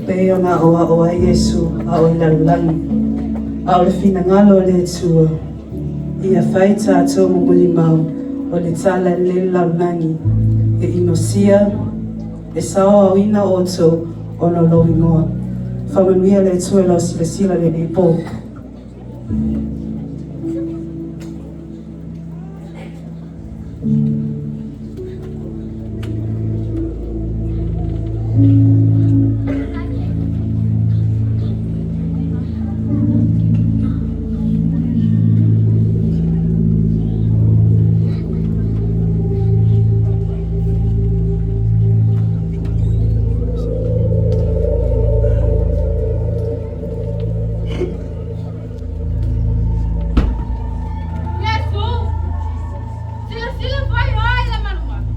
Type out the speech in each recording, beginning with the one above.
Pei ona aʻoaʻo ai Iesu a o i lalolagi, a o le finagalo o le Atua, ia fai tatou ma mulimau o le talalelei i le lalolagi, e inosia, e saoaoina outou ona o lou igoa. Faamanuia le Atua i lau silasila i lenei po. Iesu, silasila fai oe i le malumalu.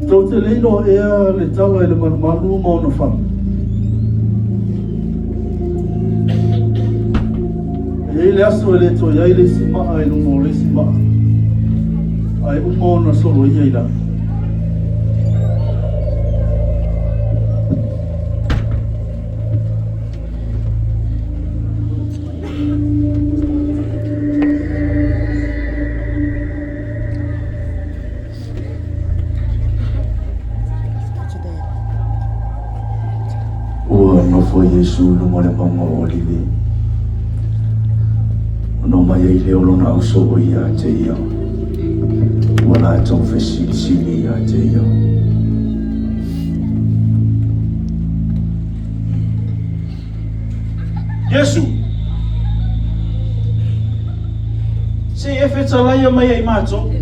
Tou te le iloa ea le tala i le malumalu ma ona fala? E i ai le aso e le toe ai le isi maa i luga o le isi maa, ae uma ona soloia i lalo. Ua nofo Iesu i luga o le mauga o Olive, ona omai ai lea o lona ausoo ia te ia, ua latou fesilisili ia te ia. Iesu, se i e fetalaia mai ia i matou,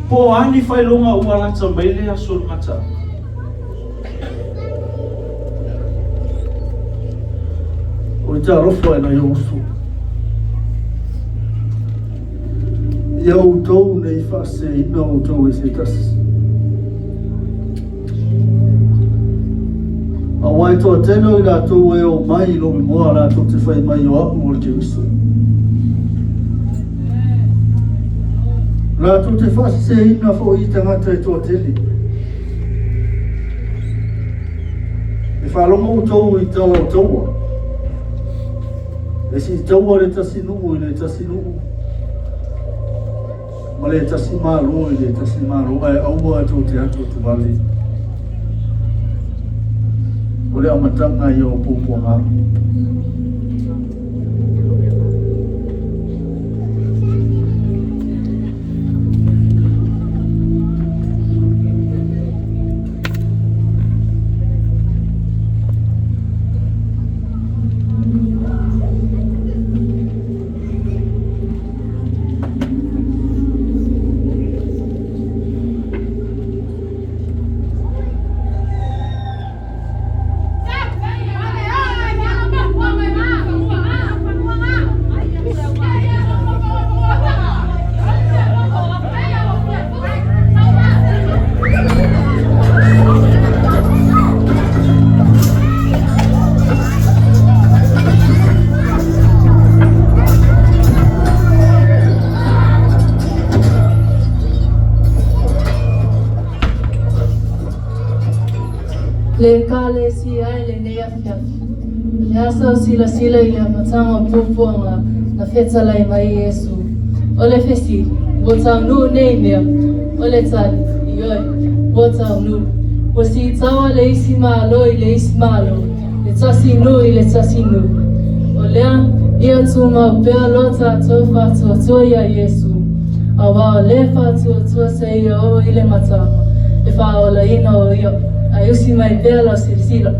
po o a ni faailoga ua lata mai le aso o le mataaga. O le talofa i nai ou uso. Ia outou ne i faaseseina outou e se tasi. Aua e toatele o i latou e o mai i lou igoa latou te fai mai o au o le Keriso. Latou te faaseseina foi i tagata e toatele. E faalogo outou i tala o taua. E siitaua le tasi nuu i le tasi nuu ma le tasi malo i le tasi malo, ae aua tou te atuatuvale. O le amataga ia o puapuaga. Le Ekalesia i lenei afiafi. O le aso o silasila i le amataga o puapuaga na fetalai mai Iesu. O le fesili, ua taunuu nei mea? O le tali, ioe, ua taunuu. Ua siitaua le isi Malo i le isi Malo, le tasi nuu i le tasi nuu. O lea, ia tumau pea lo tatou faatuatua iā Iesu, aua o le faatuatua seia oo i le mataga, e faaolaina o ia, ae usi mai pea lau silasila.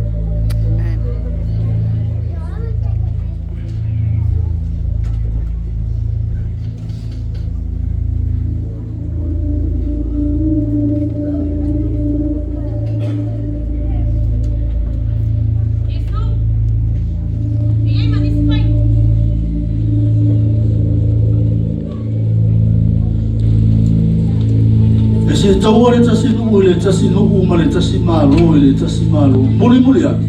E siitaua le tasi nuu i le tasi nuu ma le tasi malo i le tasi malo, mulimuli ane,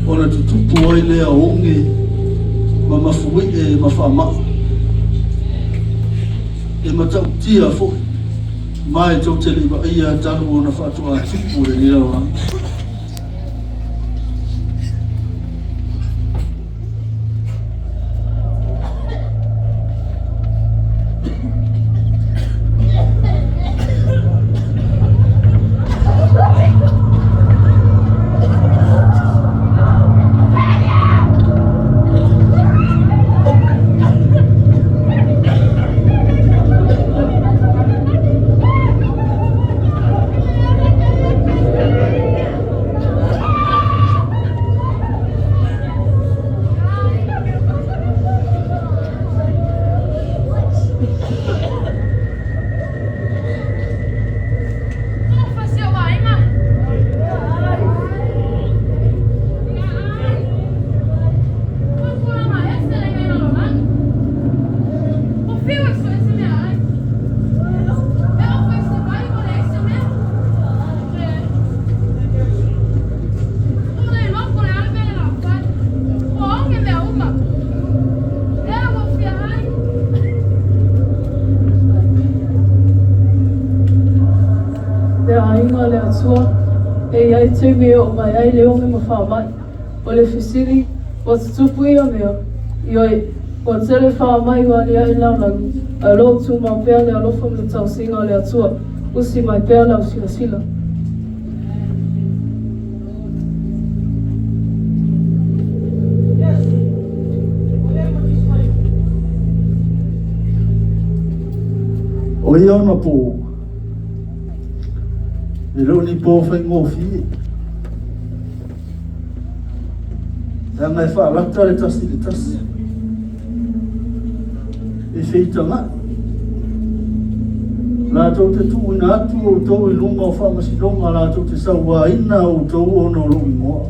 ona tutupu ai lea o oge ma mafuie ma faamai. E matautia fo'i, ma e tou te le i vaaia talu ona faatoā tupu lenei lalolagi. Le aiga o le Atua, e i ai taimi e oo mai ai le oge ma faamai. O le fesili, ua tutupu ia mea? Ioe, ua tele faamai ua aliae i le lalolagi, ae o lo o tumau pea le alofa ma le tausiga o le Atua. Usi mai pea lau silasila. O ia ona pō, e le o ni pō faigofie. Leaga e faalata le tasi i le tasi. E feitagai. Latou te tuuina atu outou i luma o faamasinoga latou te sauaina outou ona o lou igoa.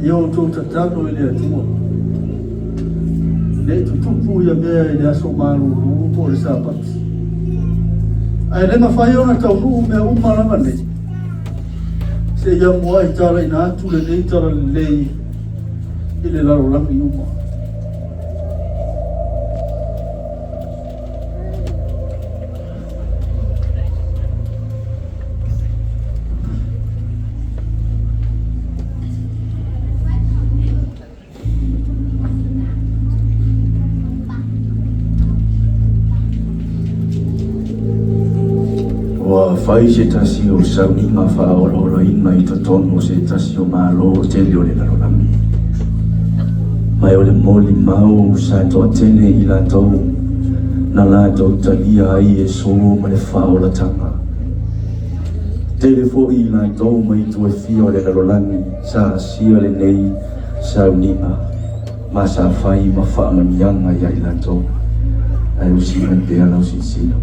Ia outou tatalo i le Atua. Ne i tutupu ia mea i le aso malūlū po o le Sapati. Ae le mafai ona taunuu mea uma lava nei, seia muai talaina atu lenei talalelei i le lalolagi uma. Ua fai se tasi o sauniga faaolaolaina i totonu o se tasi o Malo tele o le lalolagi. Ma o le molimau sa toatele i latou na latou talia ai Iesu ma le faaolataga. Tele foi i latou mai itu e fia o le lalolagi sa asia lenei sauniga ma sa fai ma faamanuiaga ia i latou. Ae usi mai pea lau silasila.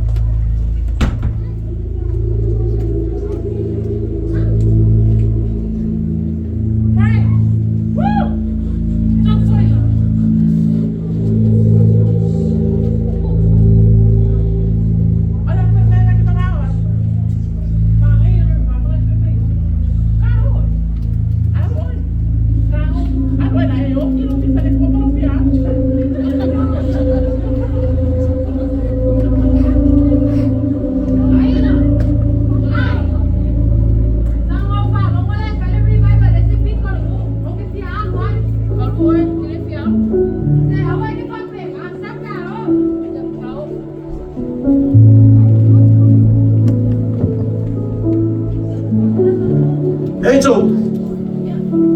Angel!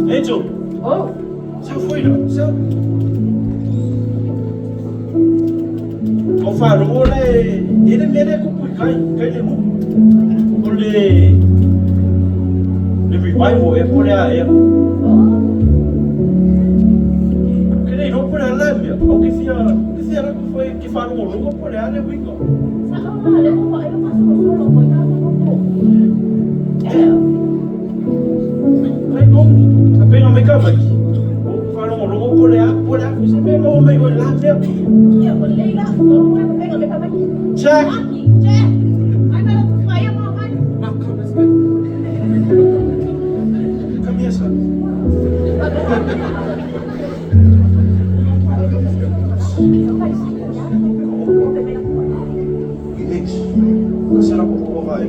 Angel! Oh! Seu foina, seu. O faalogo le e le mea lea e tupu i kai, kai le nuu. O le le revival ea po o le a ea. Ke le iloa po o le a la mea, au ke fia ke fia alu atu foi ke faalogologo po o le a le uiga. Kai tonu, ka pena mai ka mai. O faalogologo po o le a, po o le a foi se mea e maua mai oe i la mea. Jack! Come here, son. Ia,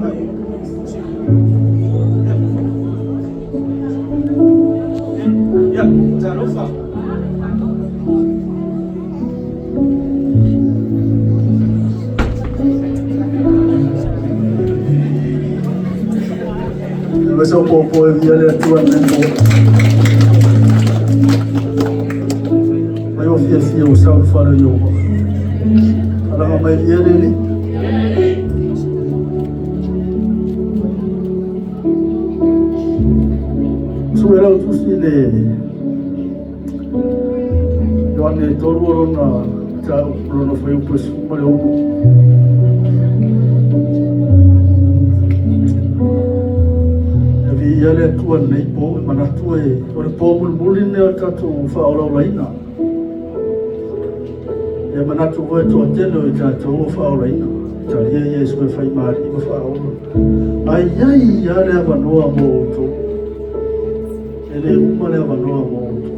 talofa. Ma so po po e via le atua nei po. Mai o fia fia o sau fara i o. Alanga mai via le li. Su era o tusi le Ioane tolu o lona ta lona fai upu e suma le ono. E vi ia le atua nei po e manatu e o le po mulimuli nei o le tatou faaolaolaina. E manatu foi toatele o i tatou o faaolaina. Talia Iesu e fai maali'i ma faaola. Ai ai ia le avanoa mo outou. E le uma le avanoa mo outou.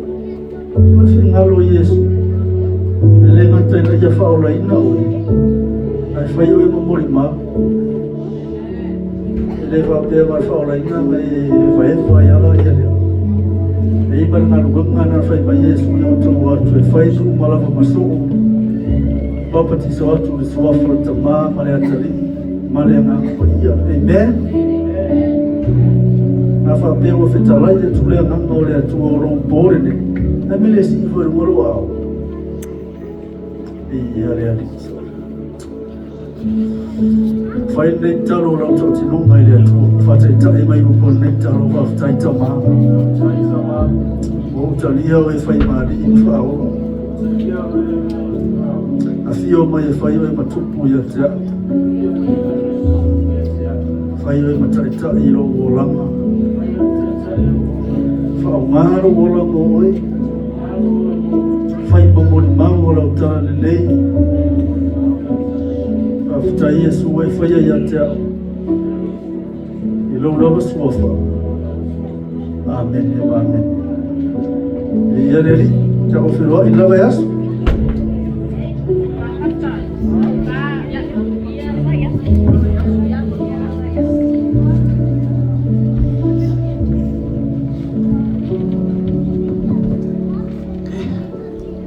O le finagalo o Iesu. E le gata ina ia faaolaina oe. Ae fai oe ma molimau. E le faapea ma le faaolaina ma e vaevae ala ia lea. E i ma le galuega na fai mai Iesu ia outou atu e fai nuu ma lava masoo. Papatiso atu le suafa o le Tamā ma le Atalii ma le Agaga Paia. Amen. Na faapea ua fetalai atu le agaga o le Atua o lou po lenei. Ae me le sii foi luga lou ao. E ia le Alii. Fai lenei talo o lau tautinoga i le Atua. Faataitai mai upu o lenei talo faafetai Tamā. Ua ou talia oe e fai maali'i ma faaola. Afio mai e fai oe ma tupu ia te au. Fai oe ma taitai i lou olaga. Faaaoga lou ola mo oe. Fai ma molimau o lau talalelei. Faafetai Iesu ua e faia ia te au. I lou lava suafa. Amene ma amene. E ia le Alii. Tatou feiloai i le la vaiaso.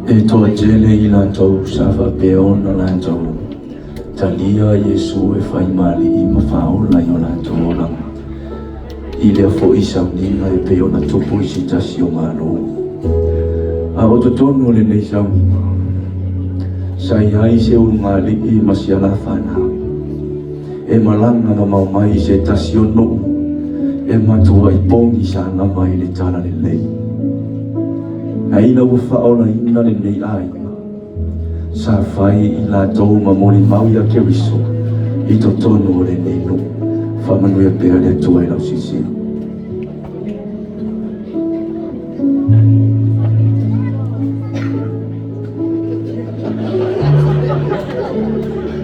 E toatele i latou sa faapea ona latou talia Iesu e fai ma alii ma faaola i o latou olaga. I lea foi sauniga e pei ona tupu i se tasi o Malo. A o totonu o lenei sauniga, sa i ai se ulugalii ma si alafanau e malaga mamao mai i se tasi o nuu e matuai pogisa lava i le talalelei. Ae ina ua faaolaina lenei aiga, sa fai i latou ma molimau ia Keriso i totonu o lenei nuu. Faamanuia pea le Atua i lau silasila.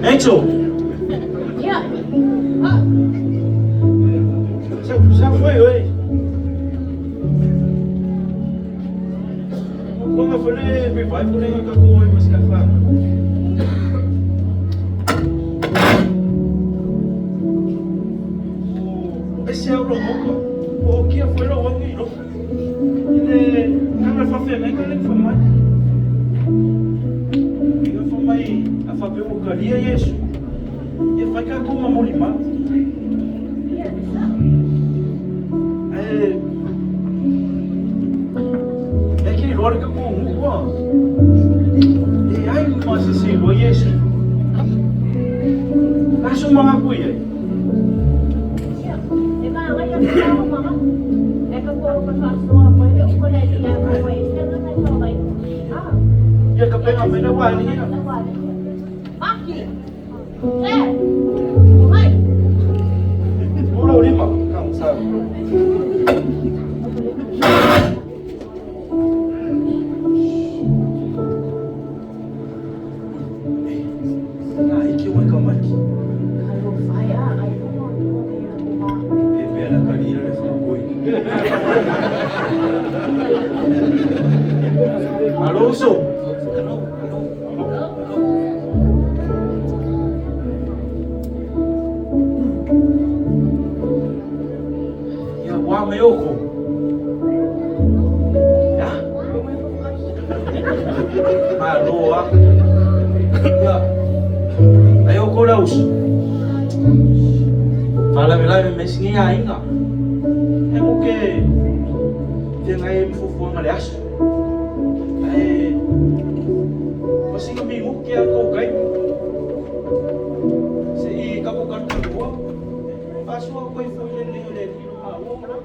Angel. Yeah. Ah. Sa foi oi. Konga fale revival le ka ko oi mas ka fa. O ese au lo moko. O kia foi lo wangi lo. Ile kanga fa fe ngai ka le fa mai. Inga fa mai a fa pe o kalia Yesu. E fai ka ko mamoli ma. E e ke loa le ka ko ngua. E ai ma se se lo Yesu. Aso mga kuya. E ma ngai a ka ma. E ka ko ka fa so ko e ko le ia ko e se na na ko mai. Ah. Ia ka penga mai na wani ia. Maki. Eh. Mai. Ora o lima. Kang sa. Na iki o ka maki. Alo fai a ai ko ko E pera kalira le fa koi. Alonso. Ayoko. Ya. Malo ah. Ya. Ayoko laus. Fala me lai me singi ainga. E mo ke te ngai mfufu nga le aso. E masinga mi mo ke ko kai. Se i ka ko ka ko. Aso ko i fo le le le kilo ha o mo la.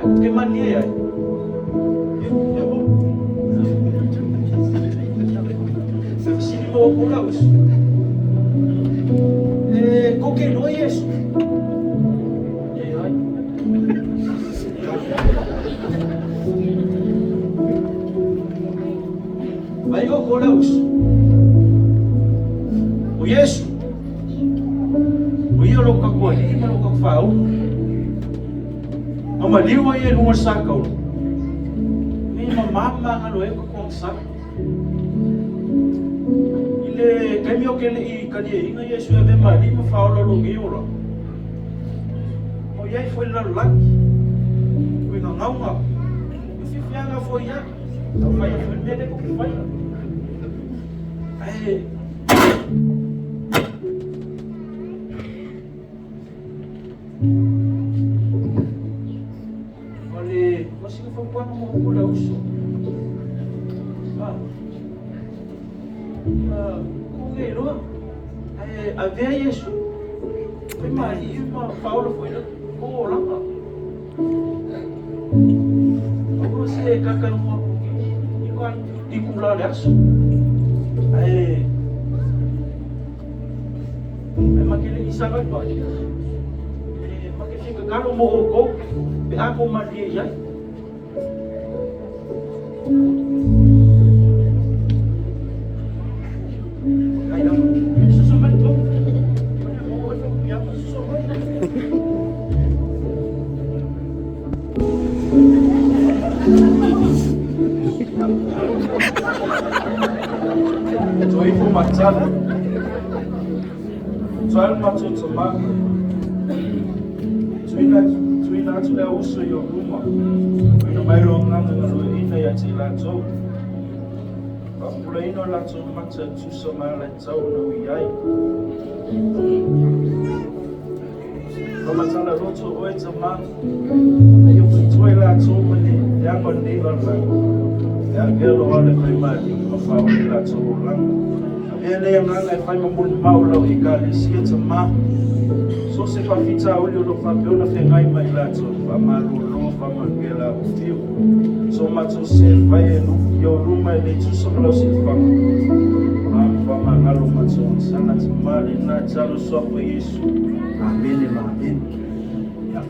Ke mani ai. Ya bo. Sini mo ko laus. E ko ke no yesu. E ai. Vai ko ko laus. O Yesu. O ia lo ka ko ali ma lo ka fau. Ma maliwa ia lunga sa kau. Ni ma mama nga lo e ko ko sa. Ile kai mi o ke le i kali e inga Yesu e ve mali ma fau lo lo ngi ora. O ia i foi la laki. O inga ngaunga. O fifianga foi ia. Tau fai a foi mele ko ki fai. Ai Olha, você não foi quando mo ko uso. Ah. Ah, ko ngai lo. Ai a ver Yesu. Foi mali ma Paulo foi lá ko la. Ako se kakalo mo ko i ko i kula le aso. Ai ai makele isanga ba. E makele kakalo mo ko pe ako mali ai. Ai não. Susu mai to. Mo mo ya susu mai. Toi fo matala. Toi matso ma. Tuina tuina tu le uso yo ruma. Ina mai lo nganga lo ina ya ti la to. Pa pula ino la to matsa tu so ma la tau no i ai. Pa matala roto o e tama. Ai o toi la to mane ya ko ni la la. Ya ke lo ale fai ma ni ma fa o la to la. Ele nganga fai ma mul mau lo i ka le sia tama. So se fa fita o lo fa pe ona fe ngai mai la to fa ma lo lo fa ma ke la o fiu. So ma to se fa e no yo ruma le tu so lo se fa. Am fa ma ngalo ma to sana tama le na talo so fo Yesu. Amen amen. Ya.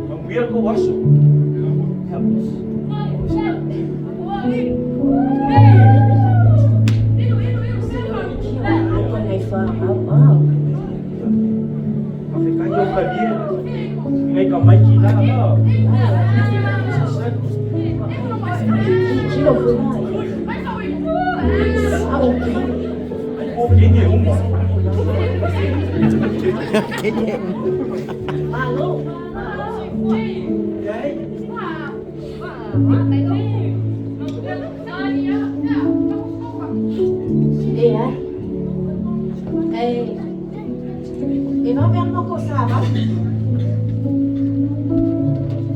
Ma muia ko waso. Ya. Ngai ka mai ki la la. O que é uma? Malo. Eh, e va per mo ko sa ba?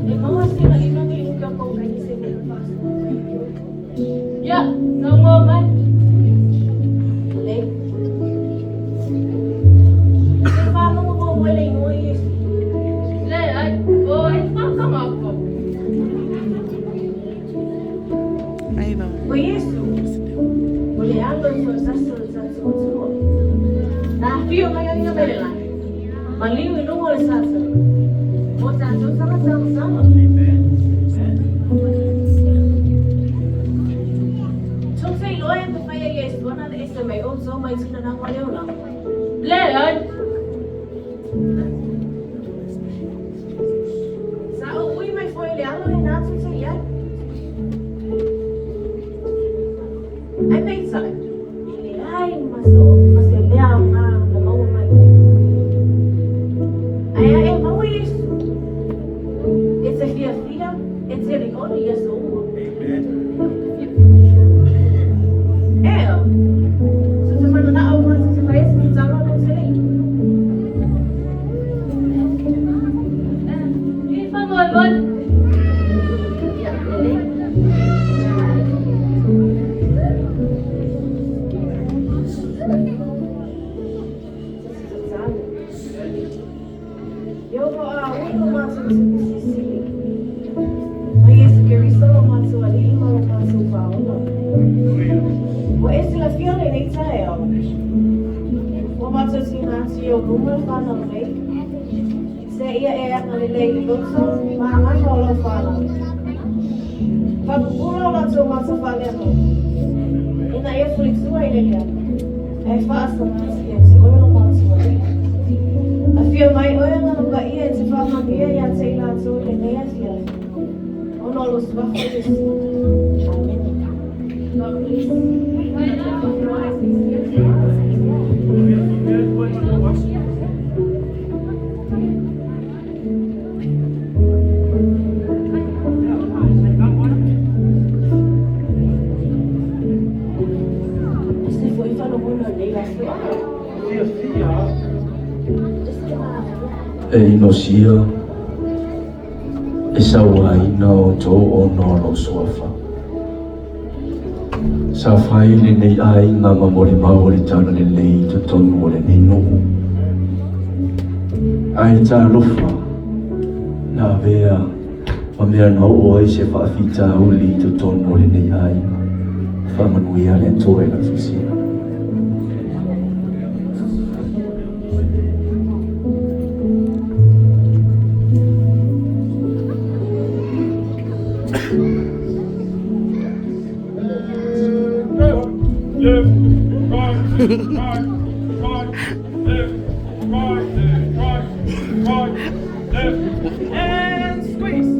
E mo se na ino ni ka ko ka ni se mo fa. Ya, no mo mai. Le. Fa mo mo mo le mo Yesu. Le ai, o ai fa ka ma ko. O Yesu. O le alo so sa so sa so so. Na fio mai ina mele la. Maliu i lunga o le sasa. O tātou sanga sanga sanga. Tō te iloa e te whaia Yesu ana le ese mai o tō mai tina nā wale ola. Le ai. Sa o ui mai foi le alo le nā tū te iai. Ai peitai. I le ai maso mase lea ngā na maua mai. Ai e maua Yesu. So te mana na au ma te fai se talo no se le. I fa mo bon. Ia, lelei. Yo ro a uno matou te sisili. Ma Yesu Keriso lo matou alii ma lo matou faaola. Ua e silafia lenei taeao. Ua matou tuuina atu i ou luma le fanau nei. Seia e agalelei i loto ma agaga o lau fanau. Faapupula o latou mata faaleaganuu. Ina ia fulitua i le leaga. Ae faasaga ia te oe lo matou alii. Afio mai oe Agaga Paia e te faamanuia ia te i latou i lenei afiafi. Ona o lou suafa Iesu. Amene. God bless. Se foi falogolo nei la sua. Fia. E inosia e sauaina o tou ona o lou suafa. Sa fai lenei aiga ma molimau o le talalelei i totonu o lenei nuu. Ae talofa na avea ma mea na oo ai se faafitauli i totonu o lenei aiga. Faamanuia le Atua i lau silasila. Left, right, right, right, left, right, right, right, left, and squeeze.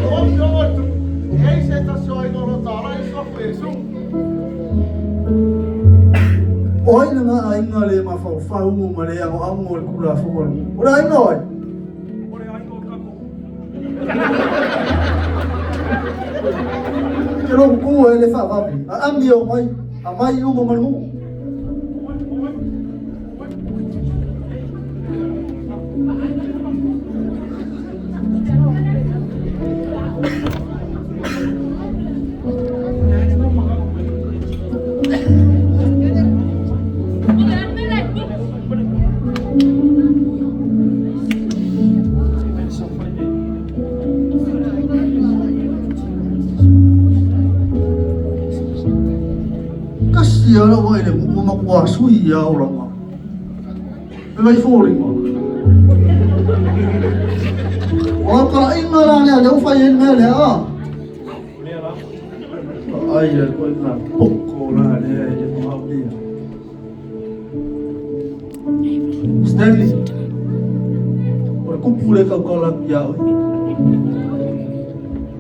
O afioga atu, e ai se tasi o aiga o lo tala i suafa Iesu. O ai lena aiga le mafaufau ma le agoago o le kulafono a le nuu. O le aiga o ai? O le aiga o Kako. Ke lo kuku e le faavave. A ami o mai, a mai uma ma le nuu. Kasi ala wa i le mo makua sui ia o langa. E mai fōringa. O lau kala inga la lea lea uwhai e mea lea a. Ai le koe ngā poko la lea e le mahau lea. Stanley. O le kupu le kaukala ia oi.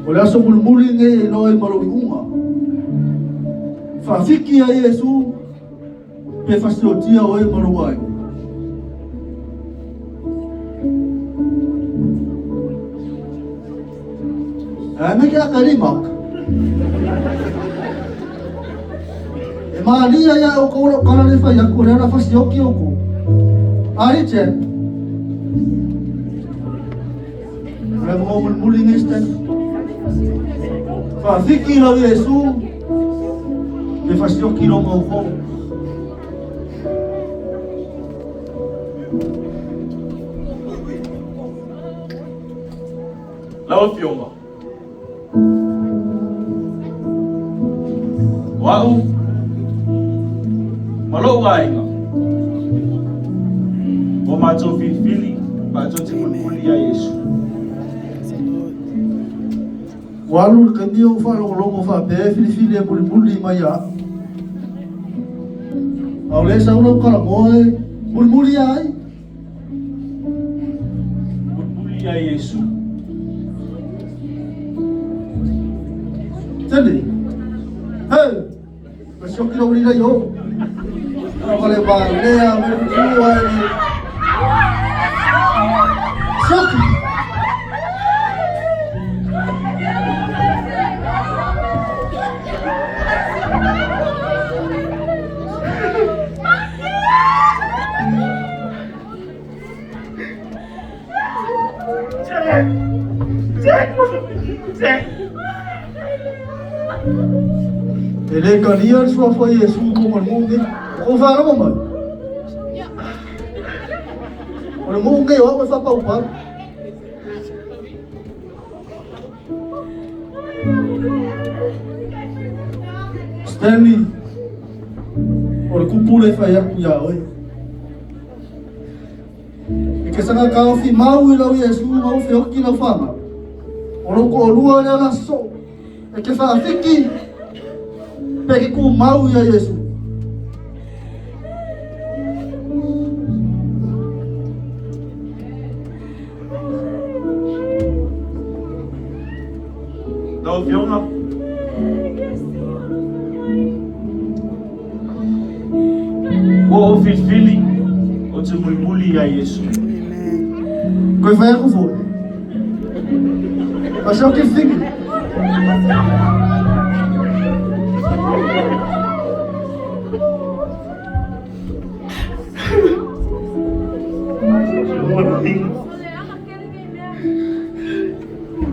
O le aso mulimuli nei e iloa ai ma lou iuga. Faafiki ai Iesu pe fasiotia oe ma lou aiga. Ae mai ke aka lima. E malia ia o kou lau kala le whai aku le ana fasioki o kou. Ari Chen. Le mo mulimuli nei Stanley. Faafiki lau Iesu pe fasioki lo mau hou. Lau Afioga. O a'u ma lo'u aiga. Ua matou filifili matou te mulimuli ia Iesu. Ua alu le taimi ou faalogologo faapea e filifili e mulimuli mai ia a'u. A o lea e sau lau talanoa e mulimuli ia ai. Mulimuli ia Iesu. Tele. Hey! Fasioki lou alii la i o. Ma le valea me le kukua e le. Sioki! E le kalia le suafa Iesu mo ma le nuu nei. O kou faalogo mai. O le nuu nei o au e faapaupau. Stanley, o le kupu le fai atu iā oe. E ke saga kaofi mau i lau Iesu ma ou feoki lau fanau. O lou toalua lea la sosoo. E ke faafiki pe ke tumau ia Iesu. Lau Afioga, ua ou filifili ou te mulimuli ia Iesu. Koe fai aku foi. Fasioki fili.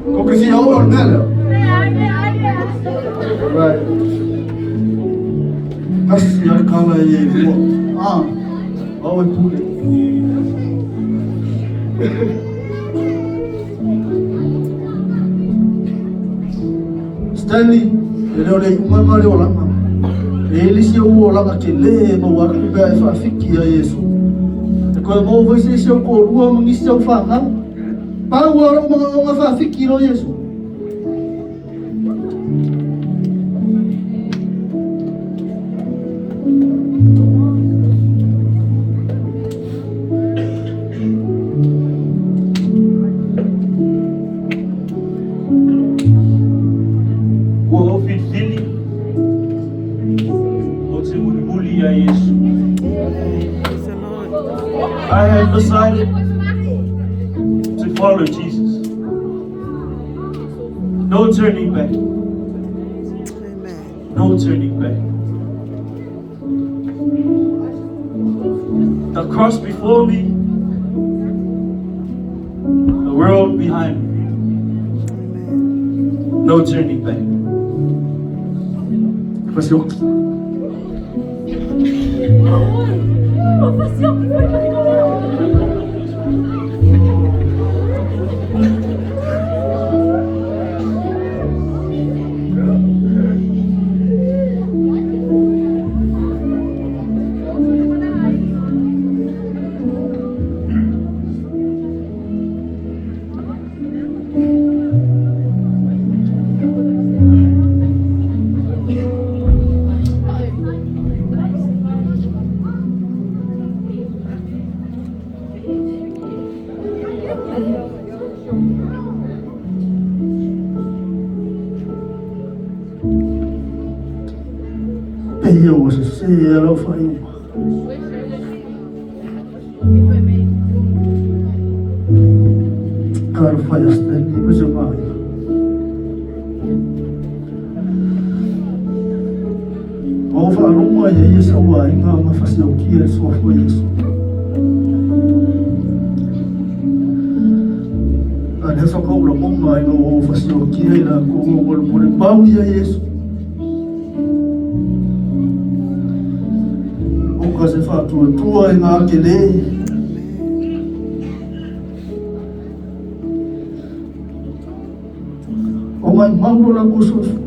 Ko ke fia o le mea lea. Right. Kasi a le kala i e lua. Ah, au e pule. Stanley, e le o le iuga ma le olaga. E i ai le isi ou olaga tele e maua atu pe a e faafiki ia Iesu. E toe maua foi se isi au toalua ma nisi au fanau. Pau lava o lou manaoga faafiki loa Iesu. Ua ou filifili ou te mulimuli ia Iesu. I have decided to follow Jesus. No turning back. No turning back. The cross before me, the world behind me. No turning back. Fasioki. Pei ia ua sese a lau faaiuga. Talofa ia Stanley ma si ona aiga. Ua ou faalogo ia ia sa ua aiga ma fasiokia le suafa o Iesu. A lea faatoa ou lagona ina ua ou fasiokia i latou o molemolemau ia Iesu. O ka se faatuatua i ngā kele. O mai mau lo lakou soifua.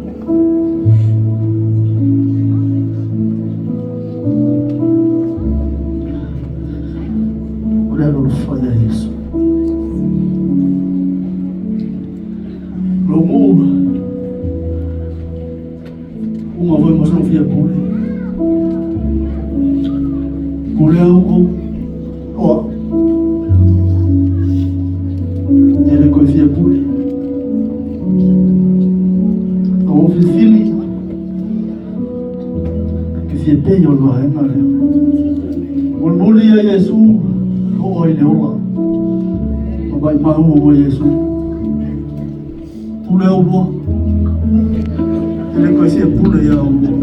O le alolofa ia Iesu. Lou nuu, uma foi ma sou fia pule. Pule au kou, oa. E le koe fia pule. O ou filifili, ke fia pei o le vaega lea. Mulimuli ia Iesu, oo ai le ola. Ma maimau o Iesu. Pule aulua. E le koe fia pule ia aulua.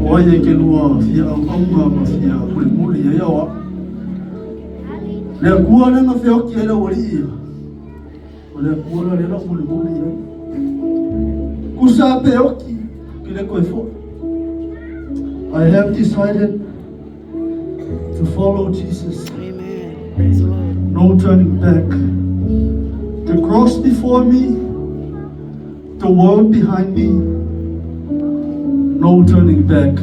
O ai e ke lua fia auaunga ma fia mulimuli ia ia o au. Le Akua lea na feoki ai le aualii ia. O le Atua la lea o le a ou mulimuli i ai. Tusa pe oti, ou te le toe foi. I have decided to follow Jesus. Amen. Praise the Lord. No turning back. The cross before me, the world behind me. No turning back.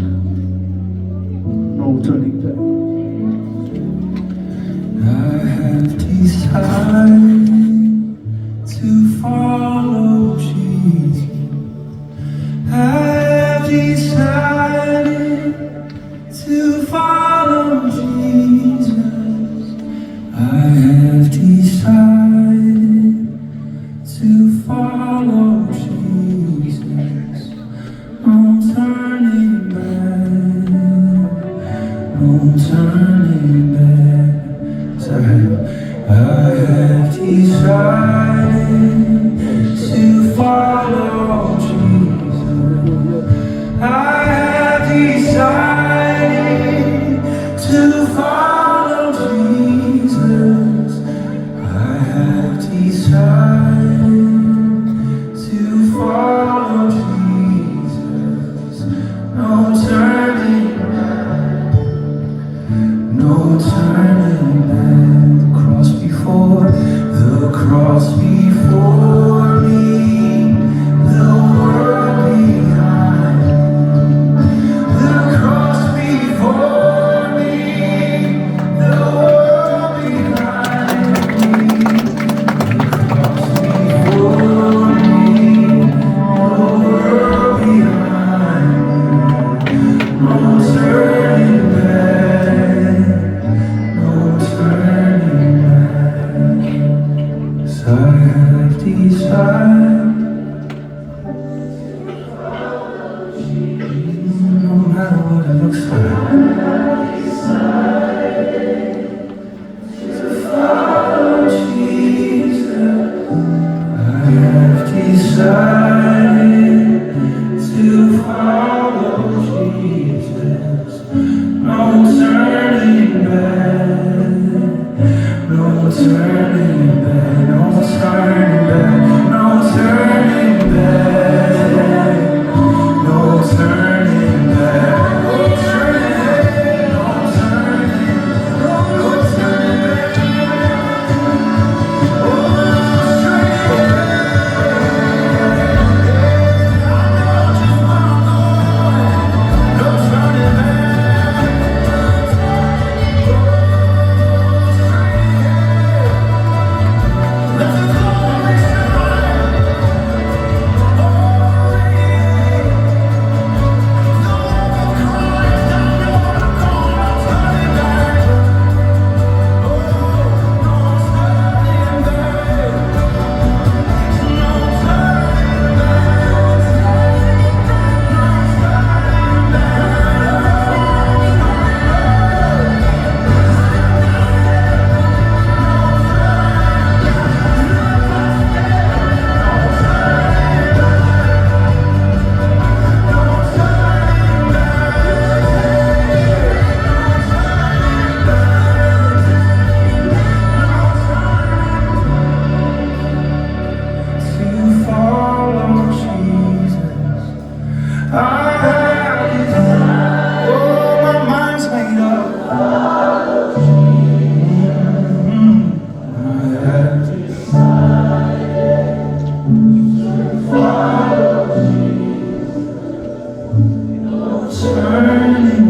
No turning back. I have decided to follow Jesus. I have decided to follow Jesus. I have decided to follow Jesus. No turning back. No turning back. I have decided to follow Jesus. I have decided to follow Jesus. I have decided to follow Jesus. No turning back. No turning back. The cross before me, the world behind. The cross before me, the world behind me. The cross before me, the world behind me. No turning back. No turning back. 'Cause I have decided, no matter what it looks like, to follow Jesus. I have decided to follow Jesus. No turning back. No turning back. No turning back. No turning back. No turning back. No turning back. No turning. No turning back. Oh, straight ahead. I know just where I'm going. No turning back. Straight ahead. Let the glory shine. Oh, yeah. The love of Christ, I know where I'm going. I'm turning back. Oh, no turning back. No turning back. No turning back. To follow Jesus. I have decided. Oh, my mind's made up. I have decided to follow Jesus. No turning